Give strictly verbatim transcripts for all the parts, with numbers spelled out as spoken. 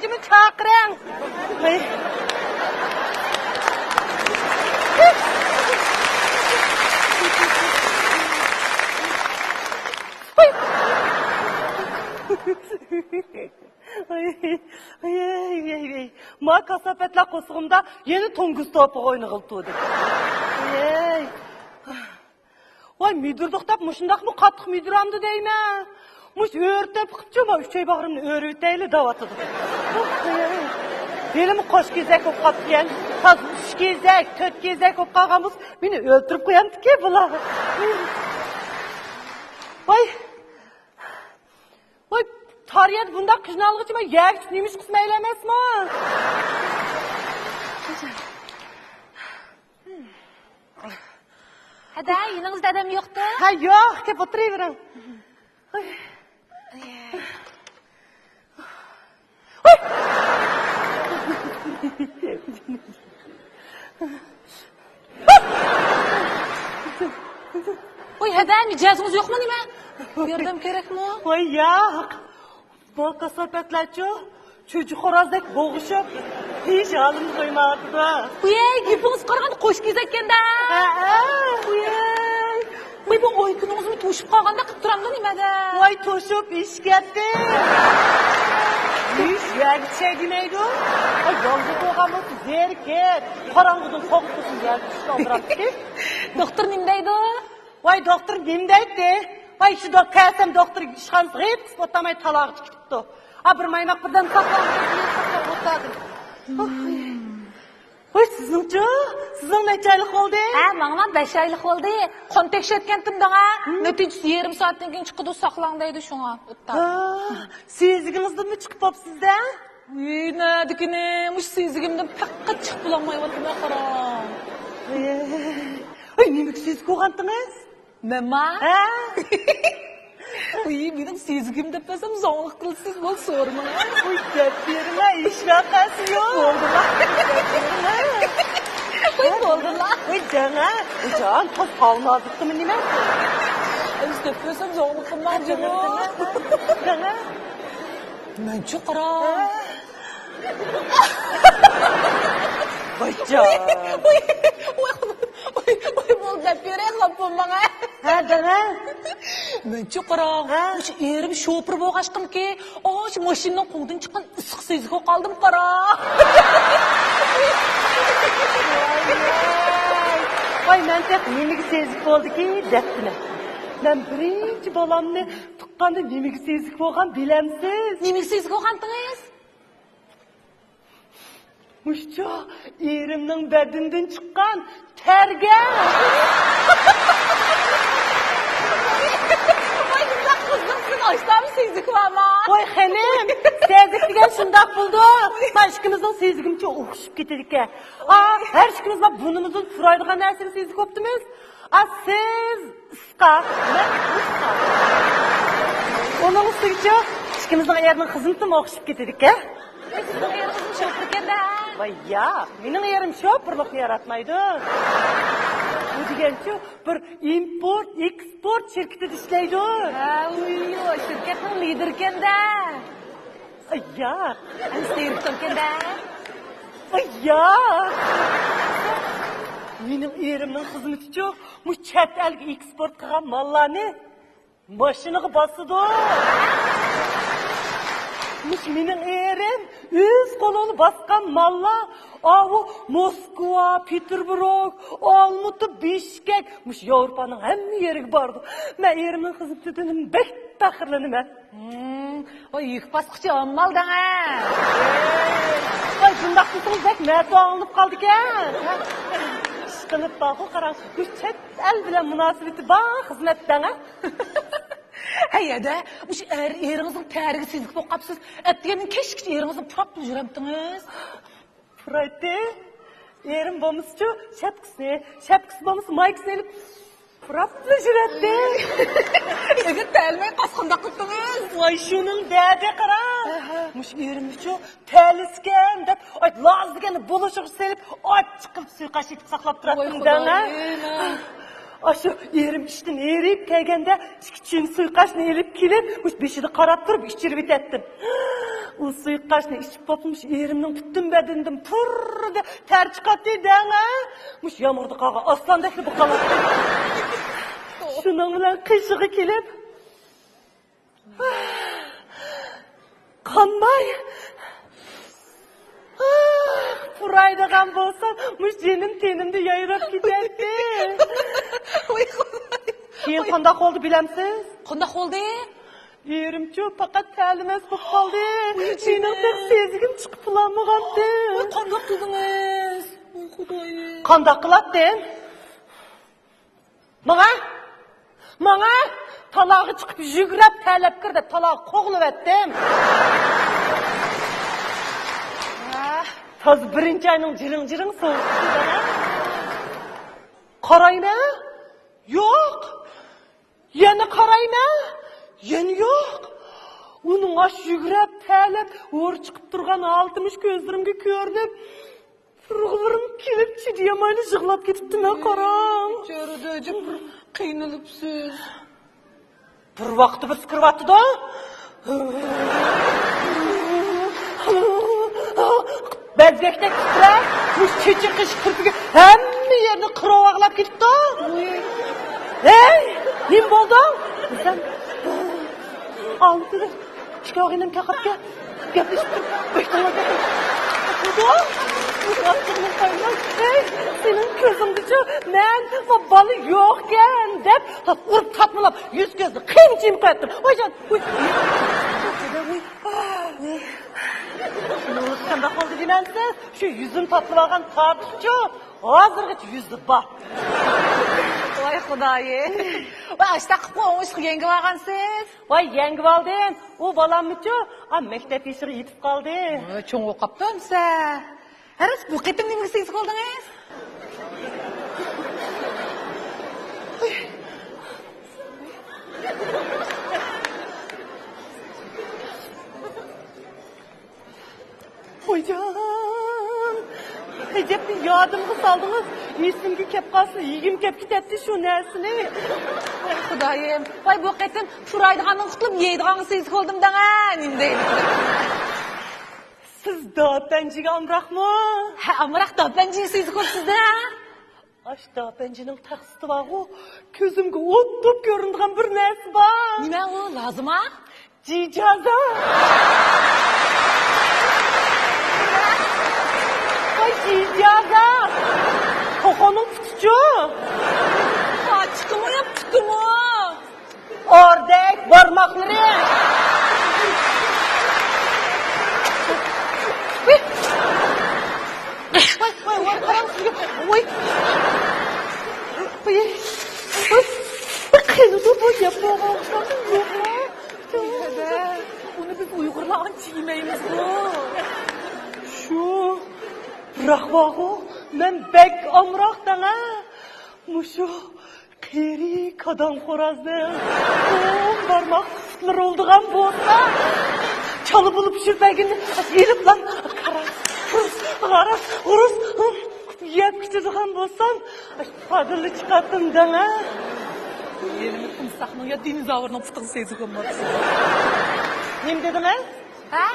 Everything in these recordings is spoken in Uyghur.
كىمنى چاقىرىڭ. ما كاساپەتلەر قورسىقىمدا يەنە توڭگۇز توپىغا ئوينىغىلى تۇردى. ۋاي، مۈدۈردۇق دەپ مۇشۇنداقمۇ قاتتىق مۈدۈرامدۇ دەيمەن. مۇشۇ ئۆرە تېپىقىپچۇ، ما ئۈچەي باغرىمنى ئۆرۈۋېتەيلى دەۋاتىدۇ. ھېلىمۇ قوش كېزەك بولۇپ قاپتىكەن. تازا ئۈچ كېزەك، تۆت كېزەك بولۇپ قالغان بولسا، مېنى ئۆلتۈرۈپ قويامدىكى بۇلار. ۋاي، ۋاي، تار يەردە بۇنداق قىينالغۇچە، مەن يەرگە چۈشۈپ نېمە ئىش قىلسىمەيلى ئەمەسمۇ؟ ھەدە، يېنىڭىزدا ئادەم يوقتۇ؟ ھە، يوق، كېلىپ ئولتۇرۇۋېرىڭ. ۋاي، ھەدە، مىجەزىڭىز يوقمۇ نېمە؟ ياردەم كېرەكمۇ؟ ۋاي، ياق. بۇ كاساپەتلەرچۇ، چۈجە خوراز دەك بوغۇشۇپ، ھېچ ھالىمنى قويمايۋاتىدۇ. ۋاي، گېپىڭىزگە قارىغاندا قوش كېزەككەندە. ھەئە. ۋاي، ۋاي، بۇ ئايكۈنىڭىزمۇ توشۇپ قالغاندەك قىلىپ تۇرامدۇ نېمىدە؟ ۋاي، توشۇپ ئېشىپ كەتتى. ھېچ يەرگە چۈشەي دېمەيدۇ. ۋاي، يالغۇز بولغان بولسا زېرىكىپ، قاراڭغۇدىن قورقۇپ يەرگە چۈشۈپ ئالدىراپتىكەن. دوختۇر نېمە دەيدۇ؟ ۋاي، دوختۇر نېمە دەيتتى؟ ۋاي، شۇ دو-، كەلسەم دوختۇر ئىشخانىسىغا ھېچ قىسىپ ئولتۇرماي تالاغا چىقىپتۇ. ئا، بىر مايماق بىردەم ساقلاڭ، ساقلاپ ئولتۇردۇم. ۋاي. ۋاي، سىزنىڭچۇ؟ سىزنىڭ نەچچە ئايلىق بولدى؟ ھە، ماڭىمۇ بەش ئايلىق بولدى. قان تەكشۈرتكەنتىم داڭا. ھىم. نەتىجىسى يېرىم سائەتتىن كېيىن چىقىدۇ، ساقلاڭ دەيدۇ شۇڭا. ھا، سېزىكىڭىزدىنمۇ چىقىپ بوپسىز-دە؟ ۋىي، نەدىكىنى، مۇشۇ سېزىكىمدىن پەقەت چىقىپ بولالمايۋاتىمەن، قاراڭ. ۋىي، نېمىگە سېزىك بولغانتىڭىز؟ مەنما؟ ھە؟ ۋىي، مېنىڭ سېزىكىم دەپ بەرسەم زاڭلىق قىلىسىز، بول سورىماڭ. ۋىي، دەپ بېرىمە، ھېچ ۋەقەسى يوق. بولدىلا. دەپ بېرىمە. ۋىي، بولدىلا. ۋىي، دەڭە. ۋىي، جان، قىز قالمازلىقتىمۇ نېمە؟ ئەمىسە دەپ بەرسەم زاڭلىق قىلماڭ جۇمۇ. دەڭە. مەنچۇ قارا. ۋايجان. ۋاي، ۋاي، ۋاي، ۋاي، بولدى، دەپ بېرەي، خاپا بولماڭ. ھە، دەڭە. مەنچۇ قارا. ھە؟ مۇشۇ ئېرىم شوپۇر بولغاچقىمكى، ئاشۇ ماشىنىنىڭ قوڭىدىن چىققان ئىسسىق سېزىكىگە قالدىم، قارا. ۋاي، مەن تېخى نېمىگە سېزىك بولدىكى دەپتىمەن. مەن بىرىنچى بالامنى تۇغقاندا نېمىگە سېزىك بولغان بىلەمسىز؟ نېمىگە سېزىك بولغانتىڭىز؟ مۇشۇچۇ ئېرىمنىڭ بەدىنىدىن چىققان تەرگە. ۋاي، بۇنداق قىزنىڭ سىز ئاشتامۇ سېزىكى بارما؟ ۋاي خېنىم، سېزىك دېگەن شۇنداق بولىدۇ. ما ئىككىمىزنىڭ سېزىكىمچۇ ئوخشىشىپ كېتىدىكەن. ئا، ھەر ئىككىمىز ما بۇرنىمىزدىن پۇرايدىغان نەرسىگە سېزىك بوپتىمىز. ئا، سىز ئىسقا، مەن ئىسقا. ئۇنىڭ ئۈستىگىچۇ، ئىككىمىزنىڭ ئېرىنىڭ خىزمىتىمۇ ئوخشىشىپ كېتىدىكەن. سىزنىڭ ئېرىڭىزمۇ شوپۇركەن-دە. ۋاي ياق، مېنىڭ ئېرىم شوپۇرلۇقنى ياراتمايدۇ. ئۇ دېگەنچۇ، بىر ئىمپورت، ئېكسپورت شىركىتىدە ئىشلەيدۇ. ھە، ئۇيۇ، شىركەتنىڭ لىدىرىكەن-دە. ئاي ياق. ئەمىسە دىرېكتوركەن-دە. ئاي ياق. مېنىڭ ئېرىمنىڭ خىزمىتىچۇ، مۇشۇ چەت ئەلگە ئېكسپورت قىلغان ماللارنى ماشىنىغا باسىدۇ. مۇشۇ مېنىڭ ئېرىم ئۆز قولى بىلەن باسقان ماللار، ئاۋۇ موسكۋا، پېتېربۇرگ، ئالمۇتا، بىشكەك، مۇشۇ ياۋروپانىڭ ھەممە يېرىگە بارىدۇ. مەن ئېرىمنىڭ خىزمىتىدىن بەك پەخىرلىنىمەن. ھىم، ۋاي، يۈك باسقۇچى ئاممال دەڭە. ۋاي، بۇنداق دېسىڭىز بەك مەتۇ ئاڭلىنىپ قالىدىكەن. ئىشقىلىپ بارغۇ، قاراڭ، مۇشۇ چەت ئەل بىلەن مۇناسىۋىتى بار خىزمەت دەڭە. ھەي، ھەدە، مۇشۇ ئەر، ئېرىڭىزنىڭ تەرىگە سېزىك بولۇپ قاپسىز. ئەتىگەندىن كەچكىچە ئېرىڭىزنى پۇراپلا يۈرەمتىڭىز؟ پۇرايتتى. ئېرىم بولمىسىچۇ، شەپكىسىنى، شەپكىسى بولمىسا، مايكىسىنى ئېلىپ پۇراپلا يۈرەتتى. ئەگەر تەلمەي قالسا قانداق قىلدىڭىز؟ ۋاي، شۇنىڭ دەردى قارا. ئەھە. مۇشۇ ئېرىمنىچۇ تەلىسىكەن دەپ، ئاي، لازىكەننى بۇلۇشۇغا سېلىپ، ئاچچىق قىلىپ سۇيىقاش ئېتىپ ساقلاپ تۇراتتىم دەڭە. ئاشۇ ئېرىم ئىشتىن ھېرىپ كەلگەندە، ئىككى چىن سۇيىقاشنى ئېلىپ كېلىپ، مۇشۇ بېشىدا قاراپ تۇرۇپ ئىچۈرۈۋېتەتتىم. ئۇ سۇيۇقئاشنى ئىچىپ بولۇپ، مۇشۇ ئېرىمنىڭ پۈتۈن بەدىنىدىن پۇرر دەپ تەر چىقاتتى دەڭە. مۇشۇ يامغۇردا قالغان ئاسلاندەكلا بولۇپ قالاتتى. شۇنىڭ بىلەن قېشىغا كېلىپ، قانماي پۇرايدىغان بولسام، مۇشۇ جېنىم تېنىمدە يايراپ كېتەتتى. ۋاي خۇداي. كېيىن قانداق بولدى بىلەمسىز؟ قانداق بولدى؟ ئېرىمچۇ پەقەت تەلىمەس بولۇپ قالدى. ۋاي جېنىم. مېنىڭ تېخى سېزگۈم چىقىپ بولالمىغانتى. ۋاي قانداق قىلدىڭىز؟ ۋاي خۇدايىم. قانداق قىلاتتىم؟ ماڭا، ماڭا تالاغا چىقىپ يۈگرەپ تەلەپ كىر دەپ تالاغا قوغلىۋەتتىم. ۋاھ. تازا بىرىنچى ئاينىڭ جىرىڭ-جىرىڭ سوغۇقى. قارايمەن، يوق. يەنە قارايمەن، يەنە يوق. ئۇنىڭ ئاش يۈگرەپ تەلەپ ھور چىقىپ تۇرغان ھالىتىمۇ كۆزلىرىمگە كۆرۈنۈپ، تۇرغۇلىرىم كېلىپ، چىدىيالمايلا يىغلاپ كېتىپتىمەن، قاراڭ. چۆرىدە جىق بىر قىينىلىپسىز. بىر ۋاقىتتا بىرسى كىرىۋاتىدۇ. بەزگەكتەك تىترەپ، مۇشۇ چېچى قېشى كىرپىكى ھەممە يەرنى قىرىۋاغلاپ كېتىپتۇ. ھەي، نېمە بولدۇڭ؟ دېسەم، ئالدىدا ئىككى ئاغىنەم كەقىپكە گەپلىشىپ تۇرۇپ، بەك تاڭلاپ كەتتىم. ھەي، سېنىڭ كۆزۈڭدىچۇ مەن بۇ بالا يوقكەن دەپ، ئۇرۇپ تارتمىلاپ، يۈز كۆزنى قىيما چىيما قوياتتىم. ۋاي جان، ۋاي. قانداق بولدى دېمەمسىز؟ شۇ يۈزۈم تاتلىۋالغان تارتۇقچۇ ھازىرغىچە يۈزى بار. ۋاي خۇدايىم. ۋاي ئاشتاق قىلىپ ئوڭۇشلۇق يەڭگىۋالغانسىز. ۋاي يەڭگىۋالدىم. ئۇ بالاممىچۇ، ئا، مەكتەپ يېشىغا يېتىپ قالدى. ۋاي، چوڭ بولۇپ قاپتۇ ئەمسە. ھە راست، بۇ قېتىم نېمىگە سېزىق بولدىڭىز؟ خوجام، ئەجەبلا يادىمغا سالدىڭىز. ئېسىمگە كەپ قالسا، يېگۈم كەپ كېتەتتى شۇ نەرسىنى. ۋاي خۇدايىم، ۋاي بۇ قېتىم پۇرايدىغاندىن قۇتۇلۇپ يەيدىغانغا سېزىق بولدۇم دەڭە، نېمە دەيمىز. سىز داپەنجىگە ئامراقمۇ؟ ھە، ئامراق، داپەنجىگە سېزىق بولۇپسىز-دە. ئاش داپەنجىنىڭ تەخسىتى بارغۇ، كۆزۈمگە ئوت بولۇپ كۆرۈنىدىغان بىر نەرسە بار. نېمە ئۇ، لازىما؟ جىجازا. ۋاي جىجازا. توخۇنىڭ پۇتىچۇ؟ ئاچچىقىمۇ يا پۇتىمۇ؟ ئوردەك بارماقلىرى. ۋاي، ۋاي، ۋاي، قاراڭ سىزگە. ۋاي. ۋاي. ۋاي. قېنىدۇ بۇ يەپ بولغان يوقمۇ؟ ئۇنى بىز ئۇيغۇرلار ئانچە يېمەيمىزغۇ. شۇ. بىراق بارغۇ، مەن بەك ئامراق دەڭە. مۇشۇ قېرى كادان خورازنىڭ ئون بارماق پۇتلىرى بولىدىغان بولسا، چالا بولۇپ شۇ بەگنى ئېلىپلا، قاراس، غۇرۇس، غاراس، غۇرۇس يەپ كېتىدىغان بولسام، پادىللا چىقاتتىم دەڭە. يېرىمى تىمساھنىڭ يا دىنوزاۋرنىڭ پۇتىغا سېزىپ بولماپسىز. نېمە دېدىڭىز؟ ھە؟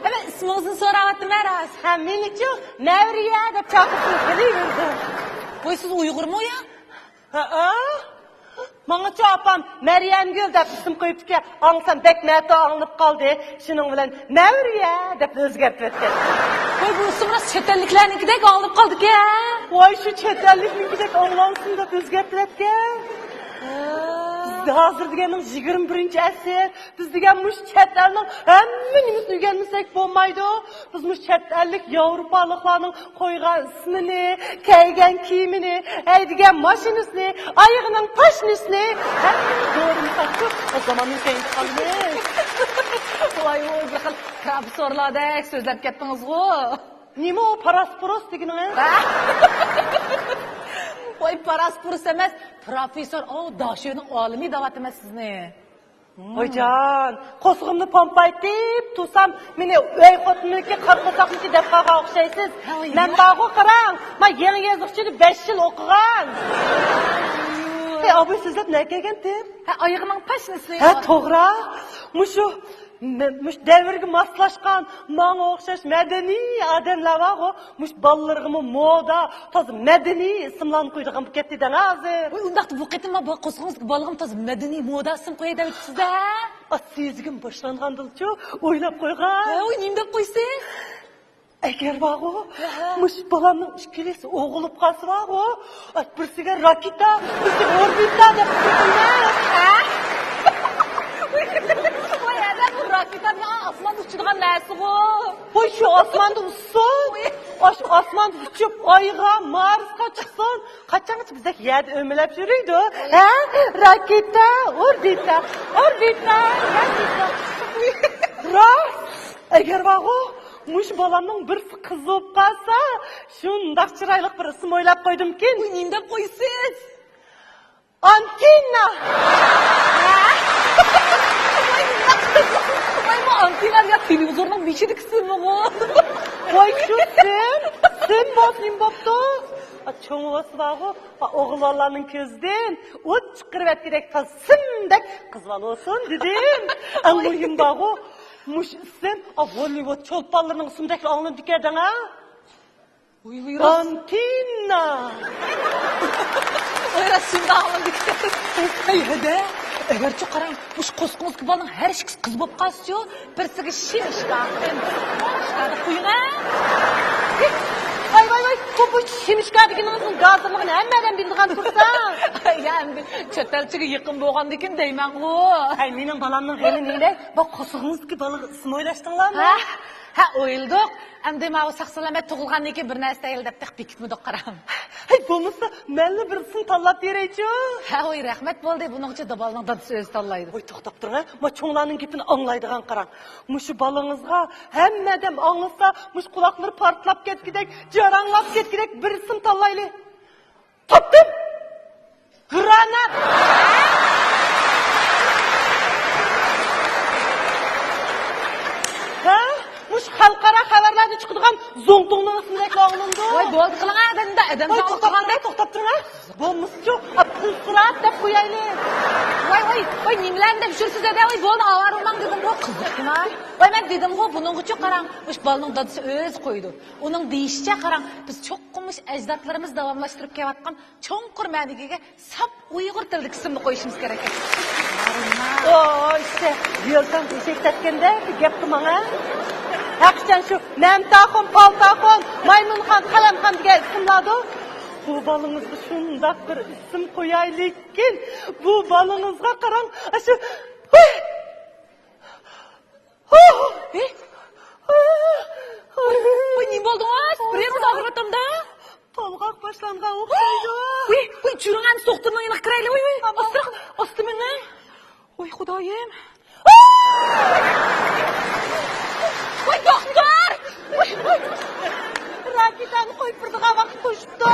ئەمە ئىسمىڭىزنى سوراۋاتىمەن راست. ھە، مېنىچۇ نەۋرىيە دەپ چاقىرسىڭىز بولۇۋېرىدۇ. ۋاي، سىز ئۇيغۇرمۇ يا؟ ھەئە. ماڭىچۇ ئاپام مەريەمگۈل دەپ ئىسىم قويۇپتىكەن. ئاڭلىسام بەك مەتۇ ئاڭلىنىپ قالدى. شۇنىڭ بىلەن نەۋرىيە دەپ ئۆزگەرتىۋەتكەن. ۋاي، بۇ ئىسىم راست چەت ئەللىكلەرنىڭكىدەك ئاڭلىنىپ قالدىكەن. ۋاي، شۇ چەت ئەللىكنىڭكىدەك ئاڭلانسۇن دەپ ئۆزگەرتىۋەتكەن. ھە. بىزدە ھازىر دېگەننىڭ يىگىرمە بىرىنچى ئەسىر. بىز دېگەن مۇشۇ چەت ئەلنىڭ ھەممە نېمىسىنى ئۆگەنمىسەك بولمايدۇ. بىز مۇشۇ چەت ئەللىك ياۋروپالىقلارنىڭ قويغان ئىسمىنى، كىيگەن كىيىمىنى، ھەيدىگەن ماشىنىسىنى، ئايىغىنىڭ پاشنىسىنى ھەممىنى دورىمىساقچۇ، ئۇ زاماننىڭ كەينىدە قالىمىز. ۋاي، ئۇ بىر خىل پروفېسسورلاردەك سۆزلەپ كەتتىڭىزغۇ. نېمە ئۇ پاراسپۇرۇس دېگىنىڭىز؟ ۋاي، پاراسپۇرۇس ئەمەس، پروفېسسور، ئاۋۇ داشۆنىڭ ئالىمى دەۋاتىمەن سىزنى. ۋايجان، قورسىقىمنى پومپايتىپ تۇرسام، مېنى ئۆي خوتۇننىڭكى، قارا قورساقنىڭكى دەپ قالغان ئوخشايسىز. ھە، مەن يا. بارغۇ قاراڭ، ما يېڭى يېزىقچىدا بەش يىل ئوقۇغان. ھەي، ئاباي سۆزلەپ نەگە كەلگەنتىم؟ ھە، ئايىغىنىڭ پاشنىسى. ھە، توغرا. مۇشۇ مە-، مۇشۇ دەۋرگە ماسلاشقان، ماڭا ئوخشاش مەدەنىي ئادەملەر بارغۇ، مۇشۇ بالىلىرىغىمۇ مودا، تازا مەدەنىي ئىسىملارنى قويىدىغان بولۇپ كەتتى دەڭ ھازىر. ۋاي، ئۇنداقتا بۇ قېتىم بۇ قورسىقىڭىزدىكى بالىغىمۇ تازا مەدەنىي مودا ئىسىم قوياي دەۋېتىپسىز-دە. ئا، سېزگۈم باشلانغاندىلا شۇ ئويلاپ قويغان. ھە، ۋاي، نېمە دەپ قويىسىز؟ ئەگەر بارغۇ، ھە. مۇشۇ بالامنىڭ ئىككىلىسى ئوغۇل بولۇپ قالسا بارغۇ، ئاي، بىرسىگە راكېتا، بىرسىگە ئوربىتا دەپ قويسۇن-دە. ھە؟ ۋاي، ھەدە، بۇ راكېتا دېگەن ئاسماندا ئۇچىدىغان نەرسىغۇ. ۋاي، شۇ ئاسماندا ئۇچسۇن. ۋاي. ئاشۇ ئاسماندا ئۇچۇپ، ئايغا، مارسقا چىقسۇن. قاچانغىچە بىزدەك يەردە ئۆمىلەپ يۈرىدۇ. ھە؟ راكېتا، ئوربىتا، ئوربىتا، راكېتا. راست. ئەگەر بارغۇ، مۇشۇ بالامنىڭ بىرسى قىز بولۇپ قالسا، شۇنداق چىرايلىق بىر ئىسىم ئويلاپ قويدۇمكىن. ۋاي، نېمە دەپ قويىسىز؟ ئانتىنا! ۋاي، بۇ ئانتىنا دېگەن تېلېۋىزورنىڭ بېشىدىكى سىمىغۇ. ۋاي، شۇ سىم، سىم بولسا نېمە بوپتۇ؟ ئا، چوڭ بولسا بارغۇ، ئا، ئوغۇل بالىلارنىڭ كۆزىدىن ئوت چىقىرىۋەتكۈدەك تازا سىمدەك قىز بالا بولسۇن دېدىم. ئەڭ مۇھىم بارغۇ، مۇشۇ ئىسىم، ئا، گوللىۋۇد چولپانلىرىنىڭ ئىسمىدەكلا ئاڭلىنىدىكەن دەڭ ھە. ۋوي، ۋوي، راست. ئانتىنا! ۋوي، راست، شۇنداق ئاڭلىنىدىكەن. ئەي، ھەدە، ئەگەرچۇ قاراڭ، مۇشۇ قورسىقىڭىزدىكى بالىنىڭ ھەر ئىككىسى قىز بولۇپ قالسىچۇ، بىرسىگە شىمىشكا، بىرسىگە شىمىشكا دەپ قويۇڭ ھە. ۋاي، ۋاي، ۋاي، بۇ، بۇ شىمىشكا دېگىنىڭىزنىڭ گازىرلىقىنى ھەممە ئادەم بىلىدىغان تۇرسا. يا، ئەمدى چەت ئەلچىگە يېقىن بولغاندىكىن دەيمەنغۇ. ھەي، مېنىڭ بالامنىڭ غېمى نېمە؟ بۇ قورسىقىڭىزدىكى بالىغا ئىسىم ئويلاشتىڭلارمۇ؟ ھە، ھە، ئويلىدۇق. ئەمدى ماۋۇ ساق-سالامەت تۇغۇلغاندىن كېيىن بىر نەرسە دەيلى دەپ تېخى بېكىتمىدۇق، قاراڭ. ھەي، بولمىسا مەنلا بىر ئىسىم تاللاپ بېرەيچۇ. ھە، ۋوي، رەھمەت بولدى. بۇنىڭغىچە بالىنىڭ دادىسى ئۆزى تاللايدۇ. ۋوي، توختاپ تۇرۇڭ ھە. ما چوڭلارنىڭ گېپىنى ئاڭلايدىغان قاراڭ. مۇشۇ بالىڭىزغا ھەممە ئادەم ئاڭلىسا، مۇشۇ قۇلاقلىرى پارتلاپ كەتكۈدەك، جاراڭلاپ كەتكۈدەك بىر ئىسىم تاللايلى. تاپتىم! گرانات! ھە؟ مۇشۇ خەلقئارا خەۋەرلەردە چىقىدىغان زوڭتۇڭنىڭ ئىسمىدەكلا ئاڭلىنىدۇ. ۋاي، بولدى قىلىڭ ھە، بەندە ئادەم ۋاي، ساغلىقى توختاپ تۇرۇڭ، توختاپ تۇرۇڭ ھە. بولمىسىچۇ، ئا، پىلسىرات دەپ قويايلى. ۋاي، ۋاي، ۋاي، نېمىلەرنى دەپ يۈرسىز ھەدە، ۋاي، بولدى، ئاۋارە بولماڭ دېدىمغۇ، قىزىقما. ۋاي، مەن دېدىمغۇ، بۇنىڭغىچۇ قاراڭ، مۇشۇ بالىنىڭ دادىسى ئۆزى قويىدۇ. ئۇنىڭ دېيىشىچە قاراڭ، بىز چوقۇم مۇشۇ ئەجدادلىرىمىز داۋاملاشتۇرۇپ كېلىۋاتقان چوڭقۇر مەنىگە ئىگە ساپ ئۇيغۇر تىلىدىكى ئىسىمنى قويۇشىمىز كېرەك ئىكەن. ۋوي، ئىشتە، يۆلتەڭ ئېشەك تەپكەندە گەپ قىلماڭ ھە. ھەقىچان شۇ مەمتاخۇن، پالتاخۇن، مايمۇنخان، قەلەمخان دېگەن ئىسىملاردۇ. بۇ بالىڭىزغا شۇنداق بىر ئىسىم قويايلىكىن، بۇ بالىڭىزغا قاراڭ، ئاشۇ، ھۇي! ھە؟ ۋوي، ۋوي، نېمە بولدىڭىز؟ بىرىڭىز ئاغرىۋاتامدا؟ تولغاق باشلانغان ئوخشايدۇ. ۋوي، ۋوي، جۈرۈڭ ئەمدى دوختۇرنىڭ يېنىغا كىرەيلى. ۋوي، ۋوي، ئاستىراق، ئاستا مېڭىڭ. ۋوي، خۇدايىم. ۋوي، دوختۇر! ۋوي، ۋوي. راكېتانى قويۇپ بېرىدىغان ۋاقىت توشۇپتۇ.